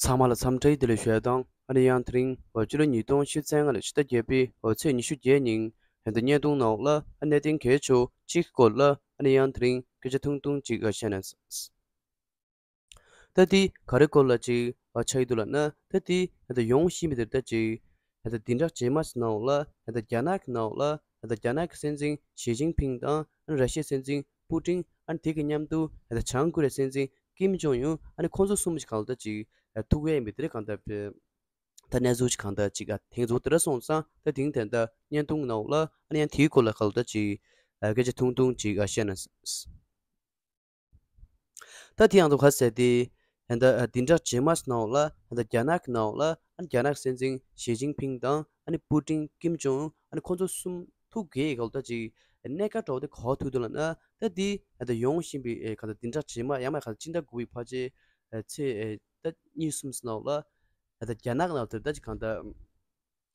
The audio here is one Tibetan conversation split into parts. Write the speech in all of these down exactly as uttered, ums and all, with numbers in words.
ཚང་མ་ལ་འཚམས་འདྲི་བདེ་ལེགས་ཞུ་ཡ་དང་། ཨ་ནི་ཡང་དེ་རིང་འོ་སྤྱི་ལོ་ཉིས་སྟོང་ཉི་ཤུ་རྩ་ལྔ་ལོའི་ཕྱི་ཟླ་བརྒྱད་པའི་འོ་ཚེས་ཉི་ཤུ་བརྒྱད་ཉིན་ད་ལྟ་བརྙན་ཐུང་ནང་ལ་ཨ་གནད་དོན་གལ་ཆེ་བོ་གཅིག་གི་སྐོར་ལ་ཨ་ནི་ཡང་དེ་རིང་སྐད་ཆ་ཐུང་ཐུང་ཅིག་བཤད་ན། ད་དེ་ག་རེ་སྐོར་ལ་ཅིག་ཆགས་ཀྱི་འདུག་ལབ་ན། ད་དེ་ད་ལྟ་ཡོང་བཞིན་པའི་དེ་ད་ཅིག་ད་ལྟ་བདུན་ཕྲག་རྗེས་མ་ནང་ལ་ད་ལྟ་རྒྱ་ནག་གི་ནང་ལ་ད་ལྟ་རྒྱ་ནག་གི་སྲིད་འཛིན་ཞི་ཅིན་ཕིང་དང་ཨ་ནི་ར་ཤི་ཡའི་སྲིད་འཛིན་པུ་ཏིན། ཨ་ནི་དེ་གི་མཉམ་དུ་ད་ལྟ་བྱང་ཀོ་རི་ཡའི་སྲིད་འཛིན་ཀིམ་ཇོང་ཡུན། ཨ་ནི་ཁོང་ཚོ་གསུམ་ཞིག་གང་ལྟར་ཅིག་ཐུག་ཡས་ཡིན་པའི་དེ་རེད། གང་ལྟར་བས་ད་གནས་ཚུལ་ཞིག་གང་ལྟར་ཅིག་ཨ་དེང་ཚོ་དེ་འདྲ་སོང་ཙང་ད་དེང་དེ་འདྲ་བརྙན་ཐུང་ནང་ལ་ཨ་ནི་ཡང་དེའི་སྐོར་ལ་གང་ལྟར་ཅིག་ཨ་སྐད་ཆ་ཐུང་ཐུང་ཅིག་ཨ་བཤད་ན། ད་དེ་ཡང་དུ་ག་ཟེར་ཏེ། ད་ལྟ་བདུན་ཕྲག་རྗེས་མ་ནང་ལ་ད་ལྟ་རྒྱ་ནག་གི་ནང་ལ་ཨ་ནི་རྒྱ་ནག་སྲིད་འཛིན་ཞི་ཅིན་ཕིང་དང་ཨ་ནི་པུ་ཏིན། ཀིམ་ཇོང་ཨ་ནི་ཁོང་ཚོ་གསུམ་ཐུག་གི་ག་ལ་ད་ཅིག་གནད་འགག་འདྲ་བོ་དེ་ག་པར་ཐུག་འདུག་ལབ་ན། ད་དེ་ད་ལྟ་ཡོང་བཞིན་པའི་ག་ད་བདུན་ཕྲག་རྗེས་མ་ཡང་མ་ག་ད་སྤྱི་ཟླ་དགུ་པའི་ཕལ་ཆེར་ཚེས་ད་གཉིས་གསུམ་ནང་ལ་ད་ལྟ་རྒྱ་ནག་ནང་དེ་ད་ཅིག་གང་ལྟར།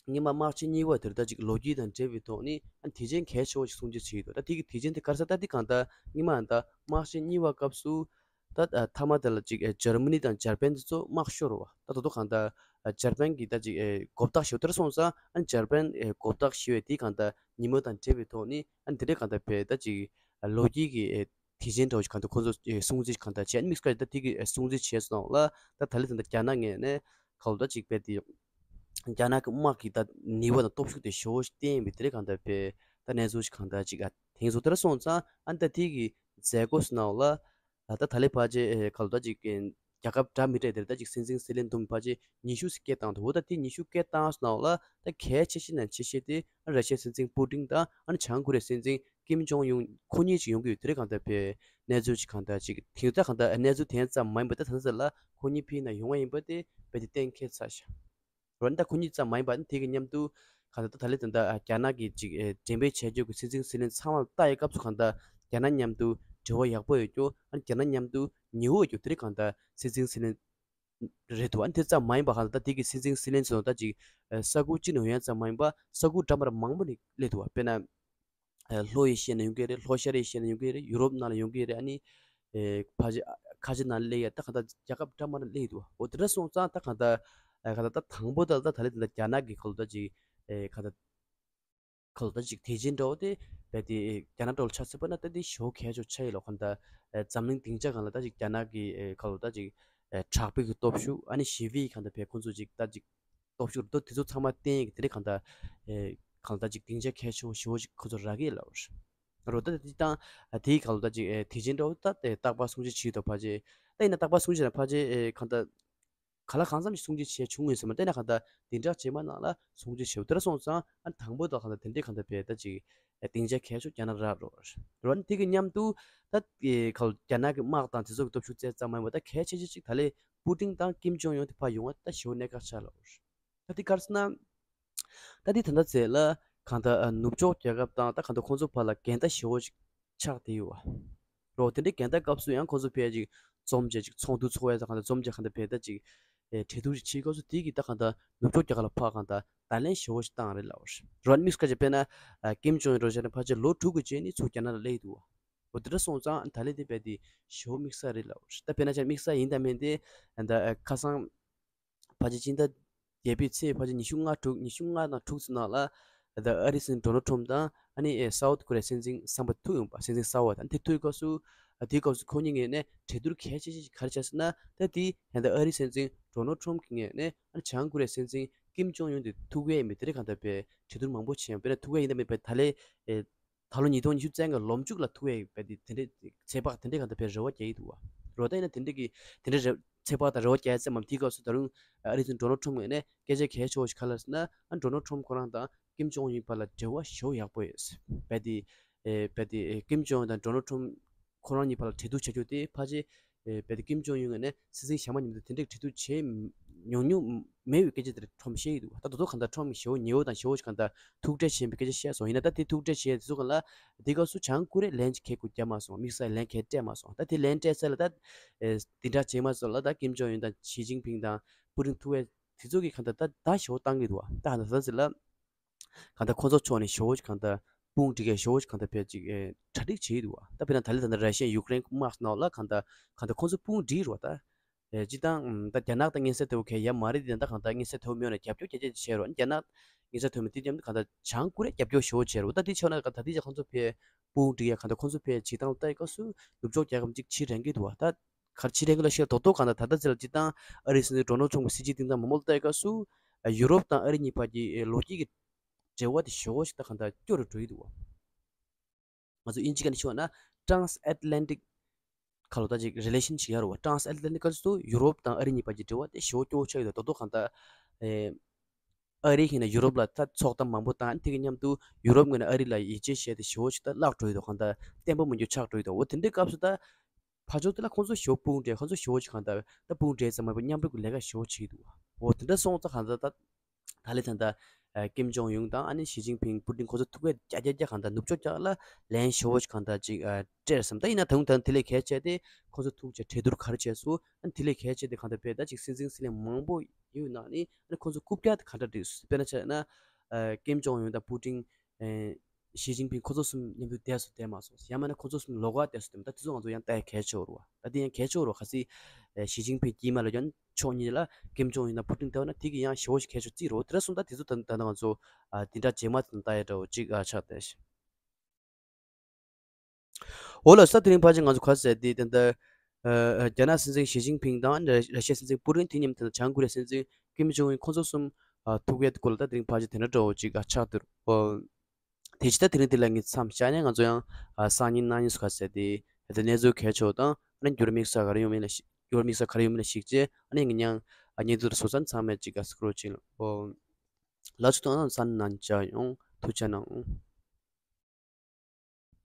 སྔོན་མ་དམག་ཆེན་གཉིས་པ་དེར་ད་ཅིག་ལོ་རྒྱུས་དང་འབྲེལ་བའི་ཐོག་ནས་ཨ་ནི་དེ་བྱས་གལ་ཆེ་བོ་ཞིག་སྲུང་བརྩི་བྱས་ཡོད་དོ། ད་དེ་གི་དེ་བྱས་དེ་ག་རེ་ཟེར། ད་དེ་གང་ལྟར་སྔོན་མ་ད་དམག་ཆེན་གཉིས་པ་སྐབས་སུ་ད་མཐའ་མ་དེ་ལ་ཅིག་འཇར་མ་ནི་དང་འཇར་པན་དེ་ཚོ་དམག་ཤོར་བ། ད་དོ་དོ་གང་ལྟར་འཇར་པན་གྱིས་ད་ཅིག་མགོ་བཏགས་ཞེ་པོ་དེར་སོང་ཙང་ཨ་ནི་འཇར་པན་མགོ་བཏགས་ཞེ་པོ་དེ་གང་ལྟར་ཉིན་མོ་དང་འབྲེལ་བའི་ཐོག་ནས་ཨ་ནི་དེ་འདྲའི་གང་ལྟར་བས་ད་ཅིག་ལོ་རྒྱུས་ཀྱི་དེ་བྱས་འདྲ་བོ་ཞིག་གང་ལྟར་ཁོང་ཚོ་སྲུང་བརྩི་གང་ལྟར་བྱས། ཨ་ནི་དམིགས་བཀར་ད་དེ་གི་སྲུང་བརྩི་བྱས་སོང་ལ། ད་ད་ལི་ད་ལྟ་རྒྱ་ནག་ངོས་ནས་ག་ལ་ད་ཅིག་བས་དེ། རྒྱ་ནག་གི་དམག་གི་ད་ནུས་པ་དང་སྟོབས་ཤུགས་དེ་ཞེ་པོ་ཞིག་བསྟན་ཡིན་པའི་དེ་རེད། གང་ལྟར་བས་ད་གནས་ཚུལ་ཞིག་གང་ལྟར་ཅིག་ཨ་དེང་སང་དེ་འདྲ་སོང་ཙང་ཨ་ནི་ད་དེ་གི་མཛད་སྒོ་སུ་ནང་ལ་ད་ད་ལི་ཕལ་ཆེར་ག་ལ་ད་ཅིག་རྒྱལ་ཁབ་འདྲ་མི་འདྲ་དེར་ད་ཅིག་སྲིད་འཛིན་སྲིད་བློན་འདུམ་ཕལ་ཆེར་ཉི་ཤུ་ཞིག་སྐད་བཏང་འདུག་འོ་ད་དེ་ཉི་ཤུ་སྐད་བཏང་སུ་ནང་ལ་ད་གལ་ཆེ་ཤོས་ནང་ཆེ་ཤོས་དེ་ཨ་ར་ཤི་ཡའི་སྲིད་འཛིན་པུ་ཏིན་དང་ཨ་ནི་བྱང་ཀོ་རི་ཡའི་སྲིད་འཛིན་ཀིམ་ཇོང་ཡུན་ཁོ་གཉིས་ཅིག་ཡོང་གི་ཡོད། དེ་རེད། གང་ལྟར་བས་གནས་ཚུལ་ཅིག་གང་ལྟར་ཅིག་དེང་ད་གང་ལྟར་གནས་ཚུལ་དེ་ཙམ་མ་ཡིན་པ་ད་ད་ལྟ་ལ་ཁོ་གཉིས་ཕིའི་ནང་ཡོང་བ་ཡིན་པ་དེ་བས་དེ་གཏན་འཁེལ་ཚར་ཤག་འོ་ན་ད་ཁོ་གཉིས་ཙམ་མ་ཡིན་པ་ཨ་ནི་དེ་གི་མཉམ་དུ་གང་ལྟར་ད་ད་ལི་ད་ལྟ་རྒྱ་ནག་གི་ཅིག་འགྲེམས་སྤེལ་བྱས་རྒྱུ་གི་སྲིད་འཛིན་སྲིད་བློན་ཚང་མ་ལ་ལྟ་ཡི་སྐབས་སུ་གང་ལྟར་རྒྱ་ནག་མཉམ་དུ་འབྲེལ་བ་ཡག་པོ་ཡོད་རྒྱུ། ཨ་ནི་རྒྱ་ནག་མཉམ་དུ་ཉེ་བོ་ཡོད་རྒྱུ་དེ་རེད། གང་ལྟར་སྲིད་འཛིན་སྲིད་བློན་རེད་འདུག་ཨ་ནི་དེ་ཙམ་མ་ཡིན་པ་གང་ལྟར་དེ་གི་སྲིད་འཛིན་སྲིད་བློན་ཚོ་ད་ཅིག་ས་ཁུལ་གཅིག་ནས་ཡོང་ཡ་ཙམ་མ་ཡིན་པ་ས་ཁུལ་འདྲ་མི་འདྲ་མང་པོ་ནས་སླེབས་འདུག་བ། དཔེར་ན། ལྷོ་ཨེ་ཤི་ཡ་ནས་ཡོང་གི་རེད། ལྷོ་ཤར་ཨེ་ཤི་ཡ་ནས་ཡོང་གི་རེད། ཡུ་རོབ་ནང་ལ་ཡོང་གི་རེད། ཨ་ནི་ཕལ་ཆེར་ཁ་ཆེ་ནང་སླེབས་ཡ་ད་གང་ལྟར་རྒྱལ་ཁབ་འདྲ་མི་འདྲ་སླེབས་འདུག་འོ་དེ་འདྲ་སོང་ཙང་ད་གང་ལྟར་གང་ལྟར་ད་དང་པོ་ད་ད་ད་ལི་ད་ལྟ་རྒྱ་ནག་གི་ཁ་ལོ་ད་ཅིག་གང་ལྟར་ཁ་ལོ་ད་ཅིག་དེ་བཞིན་འདྲ་བོ་དེ་བས་དེ་རྒྱ་ནག་འདྲ་བོ་ཆ་ཚུད་པ་ན་ད་དེ་ཞེ་པོ་གལ་ཆེ་ཆགས་ཡོད་ལ། གང་ལྟར་འཛམ་གླིང་སྡིངས་ཆ་སྒང་ལ་ད་ཅིག་རྒྱ་ནག་གི་ཁ་ལོ་ད་ཅིག་དྲག་པོའི་གི་སྟོབས་ཤུགས། ཨ་ནི་ཞི་བའི་གང་ལྟར་བས་ཁོང་ཚོ་ཅིག་ད་ཅིག་སྟོབས་ཤུགས་རེད་དོ། དེ་ཚོ་ཚང་མ་བརྟེན་ཡིན་གྱི་དེ་རིང་གང་ལྟར་གང་ལྟར་ཅིག་སྡིངས་ཆ་གལ་ཆེ་བོ་ཞེ་པོ་ཅིག་ཁོ་ཚོ་རག་གི་ལབ་རེད། དེ་དང་དེའི་གང་ལྟར་ཅིག་དེ་བཞིན་འདྲ་བོ་ད་རྟག་པར་སྲུང་བརྩི་བྱེད་དོ། ཕལ་ཆེར་ད་ཡིན་ན་རྟག་པར་སྲུང་བརྩི་ན་ཕལ་ཆེར་གང་ལྟར་ག་ལ་གང་འཚམ་ཞིག་སྲུང་བརྩི་བྱས་བྱུང་ཡོད་ཟེར་མ་རེད། ད་ཡིན་ན་གང་ལྟར་དེ་འདྲ་རྗེས་མ་ནང་ལ་སྲུང་བརྩི་བྱེད་དེ་འདྲ་སོང་ཙང་ཨ་དང་པོ་དང་གང་ལྟར་དེ་འདྲའི་གང་ལྟར་བས་ད་ཅིག་སྡིངས་ཆ་གལ་ཆེ་རྒྱ་ནག་རག་རོགས་རེད། དེ་གི་མཉམ་དུ་ད་གང་རྒྱ་ནག་གི་དམག་དང་དེ་ཚོ་གི་སྟོབས་ཤུགས་བཙལ་ཙམ་མ་ཡིན་པ་ད་གལ་ཆེ་ཆེ་ཅིག་ད་ལས་པུ་ཏིན་དང་ཀིམ་ཇོང་ཡོན་དེ་ཕར་ཡོང་བ་ད་ཞེ་པོ་གནད་འགག་ཆགས་ལབ་རེད། ད་དེ་ག་རེ་ཟེར་ན། ད་དེ་ད་ལྟ་ཚེ་ལ་གང་ལྟར་ནུབ་ཕྱོགས་རྒྱལ་ཁབ་དང་ད་གང་ལྟར་ཁོང་ཚོ་བར་ལ་འགལ་ཟླ་ཞེ་པོ་ཅིག་ཆགས་བསྡད་ཡོད་བ། རོ་དེ་འདྲའི་འགལ་ཟླ་སྐབས་སུ་ཡང་ཁོང་ཚོ་ཕལ་ཆེར་འཛོམས་བྱས་ཅིག་ཚོགས་འདུ་ཚོགས་ཡ་ད་གང་ལྟར་འཛོམས་བྱས་གང་ལྟར་བས་ད་ཅིག་གྲོས་བསྡུར་ཅིག་བྱེད་སྐབས་སུ་དེ་གི་ད་གང་ལྟར་ནུབ་ཕྱོགས་རྒྱལ་ཁབ་ལ་ཕར་གང་ལྟར་བརྡ་ལན་ཞེ་པོ་ཞིག་བཏང་རེད་ལབ་བ་རེད། རོ་དམིགས་བཀར་བྱས་དཔེར་ན་ཀིམ་ཇོང་ཡུན་རོ་བྱས་ན་ཕལ་ཆེར་ལོ་དྲུག་གི་རྗེས་ནས་ཚུར་རྒྱ་ནག་ལ་སླེབས་འདུག་བ། འོ་དེ་འདྲ་སོང་ཙང་ད་ལས་དེ་རྦད་དེ་ཞེ་པོ་དམིགས་བསལ་རེད་ལབ་བ་རེད། ད་དཔེར་ན་ཆ་དམིགས་བསལ་ཡིན་དང་མིན་དེ་ད་ཁ་སང་ཕལ་ཆེར་སྤྱི་ཟླ་བརྒྱད་པའི་ཚེས་ཕལ་ཆེར་ཉི་ཤུ་ལྔ་དྲུག་ཉི་ཤུ་ལྔ་དང་དྲུག་ཙམ་ནང་ལ་ད་ཨ་རིའི་སྲིད་འཛིན་ཌོ་ནལ་ཊམ་དང་ཨ་ནི་སའུ་ཐི་ཀོ་རི་ཡའི་སྲིད་འཛིན་གསར་པ་ཐུག་ཡོང་པ། སྲིད་འཛིན་གསར་པ་དང་དེ་ཐུག་སྐབས་སུ་དེའི་སྐབས་སུ་ཁོ་གཉིས་ངོས་ནས་གྲོས་བསྡུར་གལ་ཆེ་ཤོས་ཅིག་ག་རེ་བྱས་ཟེར་ན། ད་དེ་ད་ལྟ་ཨ་རིའི་སྲིད་འཛིན་ཌོ་ནལ་ཊམ་གྱི་ངོས་ནས་ཨ་ནི་བྱང་ཀོ་རི་ཡའི་སྲིད་འཛིན་ཀིམ་ཇོང་ཡུན་དེ་ཐུག་ཡས་མེད། དེ་རིང་གང་ལྟར་བས་གྲོས་བསྡུར་མང་པོ་བྱས་ཡོང་། དཔེར་ན་ཐུག་ཡས་ཡིན་དང་མིན་པའི་ད་ལས་ད་ལོ་ཉིས་སྟོང་ཉི་ཤུ་རྩ་ལྔ་ལོ་མཇུག་ལ་ཐུག་ཡས་བས་དེ་དེ་འདྲའི་ཚོད་དཔག་དེ་འདྲའི་གང་ལྟར་བས་རེ་བ་རྒྱག་གི་འདུག་བ། རོ་ད་ཡིན་ན་དེ་འདྲའི་གི་དེ་འདྲའི་རེ་ཚོད་དཔག་དང་རེ་བ་རྒྱག་ཡས་ཙམ་མམ། དེའི་སྐབས་སུ་ད་རུང་ཨ་རིའི་སྲིད་འཛིན་ཌོ་ནལ་ཊམ་ངོས་ནས་སྐད་ཆ་གལ་ཆེ་བོ་ཞིག་ག་རེ་ལབ་ཟེར་ན། ཨ་ཌོ་ནལ་ཊམ་ཁོ་རང་དང་ཀིམ་ཇོང་ཡུན་བར་ལ་འབྲེལ་བ་ཞེ་པོ་ཡག་པོ་ཡོད་བས་དེ། བས་དེ་ཀིམ་ཇོང་ཡུན་དང་ཌོ་ནལ་ཊམ་ཁོ་རང་གཉིས་བར་ལ་གྲོས་བསྡུར་བྱ་རྒྱུ་དེ་ཕལ་ཆེར་ཨེ་བས་དེ་ཀིམ་ཇོང་ཡུན་ངོས་ནས་སྲིད་འཛིན་གཞན་མ་མཉམ་དུ་དེ་འདྲའི་གྲོས་བསྡུར་བྱས་མྱོང་མྱོང་མེད་པའི་སྐད་ཆ་དེ་ཊམ་བཤད་ཀྱི་འདུག་ད་དོ་དོ་གང་ལྟར་ཊམ་གྱིས་ཞེ་པོ་ཉེ་བོ་དང་ཞེ་པོ་ཞིག་གང་ལྟར་ཐུག་འཕྲད་བྱས་པའི་སྐད་ཆ་བཤད་སོང་། ཡིན་ན་ད་དེ་ཐུག་འཕྲད་བྱས་དེ་ཚོ་གང་ལ་དེ་སྐབས་སུ་བྱང་ཀོ་རི་ཡས་ལན་ཅིག་ཁེག་དགོས་རྒྱག་མ་སོང་། དམིགས་བསལ་ལན་ཁེག་སྤྲད་མ་སོང་། ད་དེ་ལན་སྤྲད་ཚར་ལ་ད་ཨེ་དེ་འདྲ་བྱས་མ་སོང་ལ། ད་ཀིམ་ཇོང་ཡུན་དང་ཞི་ཅིན་ཕིང་དང་པུ་ཏིན་ཐུག་པའི་དེ་ཚོ་གིས་གང་ལྟར་ད་ད་ཞེ་པོ་བཏང་གི་འདུག་ད་གང་ལྟར་ཟེར་ལ། གང་ལྟར་ཁོང་ཚོ་ཕྱོགས་ནས་ཞེ་པོ་ཅིག་གང་ལྟར་དཔུང་སྒྲིག་ཡས་ཞེ་པོ་ཅིག་གང་ལྟར་བས་ཅིག་ཨེ་གྲ་སྒྲིག་བྱེད་ཀྱི་འདུག་བ། ད་དཔེར་ན་ད་ལི་ད་ལྟ་ར་ཤི་ཡ་ཡུཀ་རེན་དམག་ནང་ལ་གང་ལྟར་གང་ལྟར་ཁོང་ཚོ་དཔུང་སྒྲིག་རེད་བ། ད་ ཨེ་སྤྱིར་བཏང་ད་རྒྱ་ནག་དང་མངོན་གསལ་དོད་པོ་གང་ཡང་ཡོད་མ་རེད། དེ་ད་གང་ལྟར་མངོན་གསལ་དོད་པོ་མེད་ན་རྒྱབ་སྐྱོར་རྒྱ་སྐྱེད་བྱས་རོགས། རྒྱ་ནག་མངོན་གསལ་དོད་མེད་དེ་ཙམ་གང་ལྟར་བྱང་ཀོ་རི་ཡ་རྒྱབ་སྐྱོར་ཞེ་པོ་བྱས་རོགས། ད་དེ་ཆགས་ན་གང་ད་དེ་ཆ་ཁོང་ཚོ་ཕའི་དཔུང་སྒྲིག་ཡ་གང་ད་ཁོང་ཚོ་ཕའི་བྱེད་སྟངས་ལ་ལྟ་ཡི་སྐབས་སུ་ནུབ་ཕྱོགས་རྒྱལ་ཁབ་ཅིག་བྱེད་རན་གྱི་འདུག་བ། ད་གར་བྱེད་རན་གྱི་ལ་ཤེས་རྟོག་རྟོག་གང་ད་ད་ལྟ་ཚེ་ལ་སྤྱིར་བཏང་ཨ་རིའི་སྲིད་འཛིན་ཌོ་ནལ་ཊམ་གྱི་སྲིད་ཇུས་སྟེང་ད་མང་མོ་ལ་ལྟ་ཡི་སྐབས་སུ་ཡུ་རོབ་དང་ཨ་རི་གཉིས་བར་གྱི་ལོ་རྒྱུས་ཀྱི་འབྲེལ་བ་དེ་ཞེ་པོ་ཞིག་ད་གང་ད་སྐྱོ་རུ་འགྲོ་ཡི་འདུག་བ། ང་ཚོ་དབྱིན་ཇི་སྐད་ནས་ཞུ་བ་ན་transatlantic ཁ་ལོ་ད་ཅིག་relation ཞིག་ཡོད་རེད་བ། transatlantic སྐབས་སུ་ཡུ་རོབ་དང་ཨ་རི་གཉིས་བར་གྱི་འབྲེལ་བ་དེ་ཞེ་པོ་སྐྱོ་བོ་ཆགས་ཡོད་དོ། རྡོག་རྡོག་གང་ལྟར་ཨེ་ཨ་རི་ཡིན་ན་ཡུ་རོབ་ལ་ད་ཚོགས་གཏམ་མང་པོ་བཏང་། དེ་གི་མཉམ་དུ་ཡུ་རོབ་ངོས་ནས་ཨ་རི་ལ་ཡིད་ཆེས་བྱས་ཏེ་ཞེ་པོ་ཞིག་ད་བརླག་འགྲོ་ཡོད་དོ། གང་ལྟར་བརྟན་པོ་མི་འགྱུར་ཆགས་འགྲོ་ཡོད་དོ། འོ་དེ་འདྲའི་སྐབས་སུ་ད་ཕར་ཕྱོགས་དེ་ལ་ཁོང་ཚོ་ཞེ་པོ་དཔུང་སྒྲིག་ཁོང་ཚོ་ཞེ་པོ་ཞིག་གང་ལྟར་ད་དཔུང་སྒྲིག་ཙམ་མ་ཡིན་པར་མཉམ་རུབ་ཀྱི་ལས་ཀ་ཞེ་པོ་བྱེད་ཀྱི་འདུག་འོ་དེ་འདྲ་སོང་ཙང་གང་ལྟར་ད། ད་ལས་ད་ལྟ་ཨ་ཀིམ་ཇོང་ཡུང་དང་ཨ་ནི་ཞི་ཅིན་ཕིང་པུ་ཏིན་ཁོ་ཚོ་ཐུག་པའི་རྒྱ་རྒྱ་རྒྱ་གང་ལྟར་ནུབ་ཕྱོགས་རྒྱ་ལ་ལན་ཞེ་པོ་ཞིག་གང་ལྟར་ཅིག་ཨ་སྤྲད་བསམ། ད་ཡིན་ན་ད་དུང་ད་དེ་ལས་གལ་ཆེ་དེ་ཁོ་ཚོ་ཐུག་བྱས་གྲོས་བསྡུར་ག་རེ་བྱས་སོང་། ཨ་ནི་དེ་ལས་གལ་ཆེ་དེ་གང་ལྟར་བས་ད་ཅིག་སྲིད་འཛིན་སྲིད་བློན་མང་པོ་ཡོད་ནང་ནི་ཨ་ནི་ཁོ་ཚོ་རྐུབ་བཀྱག་དེ་ག་འདྲ་བསྒྲིགས་སོང་། དཔེར་ན་ཆ་ན་ཨ་ཀིམ་ཇོང་ཡུང་དང་པུ་ཏིན་ཨ་ཞི་ཅིན་ཕིང་ཁོ་ཚོ་གསུམ་མཉམ་དུ་བསྡད་སོང་བསྡད་མ་སོང་། ཡང་མིན་ན་ཁོ་ཚོ་གསུམ་ལོགས་ཀ་བསྡད་སོང་བསྡད་མ། ད་དེ་ཚོ་ང་ཚོ་ཡང་ལྟ་ཡ་གལ་ཆེ་བོ་རེད་བ། ད་དེ་ཡང་གལ་ཆེ་བོ་རེད་བ། གལ་སྲིད་ཨ་ཞི་ཅིན་ཕིང་དཀྱིལ་མ་ལ་ཡང་ཕྱོགས་གཉིས་ལ་ཀིམ་ཇོང་ཡུན་དང་པུ་ཏིན་ལྟ་བ་ན་དེ་གི་ཡང་ཞེ་པོ་ཞིག་གལ་ཆེ་བརྩིས་རོ། དེ་འདྲ་སོང་ད་དེ་ཚོ་ད་ད་ང་ཚོ་ཨ་དེ་འདྲ་རྗེས་མ་དེ་ལྟ་ཡ་འདྲ་བོ་ཅིག་ཨ་ཆགས་བསྡད་ཤག་འོ་ལགས་སོ། ད་དེ་རིང་ཕལ་ཆེར་ང་ཚོ་ག་ཟེར་དེ་ད་ལྟ་ཨ་རྒྱ་ནག་སྲིད་འཛིན་ཞི་ཅིན་ཕིང་དང་ར་ཤི་ཡའི་སྲིད་འཛིན་པུ་ཏིན། དེ་མཉམ་དུ་ད་ལྟ་བྱང་ཀོ་རི་ཡའི་སྲིད་འཛིན་ཀིམ་ཇོང་ཨུན། ཁོང་ཚོ་གསུམ་ཨ་ཐུག་ཡས་སྐོར་ལ་ད་དེ་རིང་ཕལ་ཆེར་དེ་འདྲ་འདྲ་བོ་ཅིག་ཨ་ཆགས་འདུག་འོ། དེ་ཕྱི་ཟླ་དེ་རིང་འདི་ལ་ངས་མཚམས་བཞག་ནས་ང་ཚོ་ཡང་ཨ་སང་ཉིན་གནངས་ཉིན་སུ་ག་ཟེར་དེ་ད་ལྟ་གནས་ཚུལ་གལ་ཆེ་བ་དང་ཨ་ནི་འགྱུར་དམིགས་བསལ་ག་རེ་ཡོང་མིན་ལ་ཤི་འགྱུར་དམིགས་བསལ་ག་རེ་ཡོང་མིན་ལ་གཞིགས་བྱས་ཨ་ནི་ངས་ཡང་ཨ་བརྙན་ཐུང་དེ་བཟོ་ས་ཚང་མས་ཅིག་ཨ་སི་ཀྲོལ་བྱེད་ལ། འོ། ལགས་སོ། ད་ང་ཚོ་གནངས་ཉིན་མཇལ་ཡོང་། ཐུགས་རྗེ་གནང་།